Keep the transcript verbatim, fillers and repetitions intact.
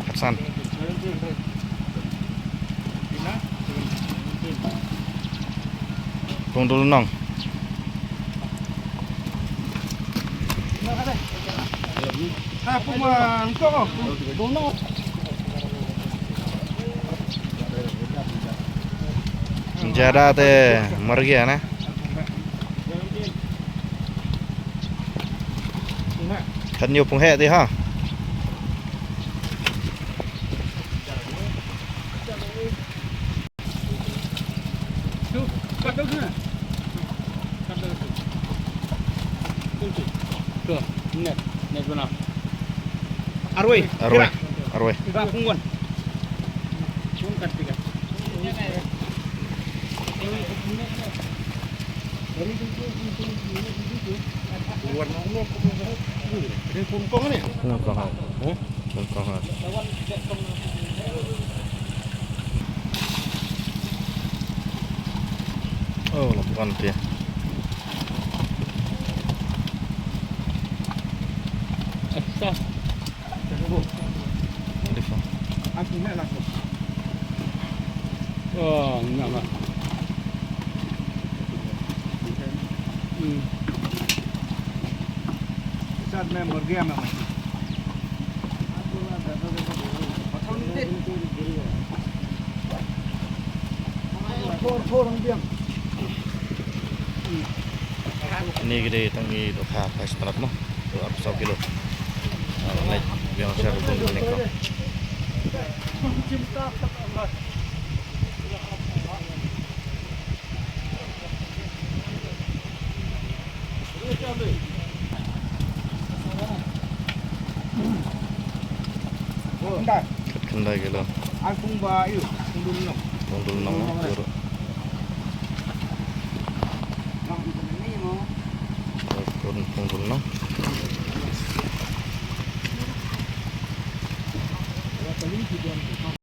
Khatsan. Pung Dulnong. Jada te mar gaya na. Khat ñiew pung heh te ha. Arwei. Arwei. Arwei. Ba pung wan. Pung kat tiga. Wan. Pung kong ni. Pung kong. Hah? Pung kong ha. Oh, la pung kong te. Acha. Di fa. Oh, nyaman. Hmm. Sat me murgi me mati. Ni ki dei tang i dohkha phai spinach mo. Dua arphew saw kilo. Ah, lai biang share ruh ni ko. Khat khyndai kilo. Ai pung ba ïu, pung dul nong. Pung dul nong, ïu ruh. Pung, pung dul nong.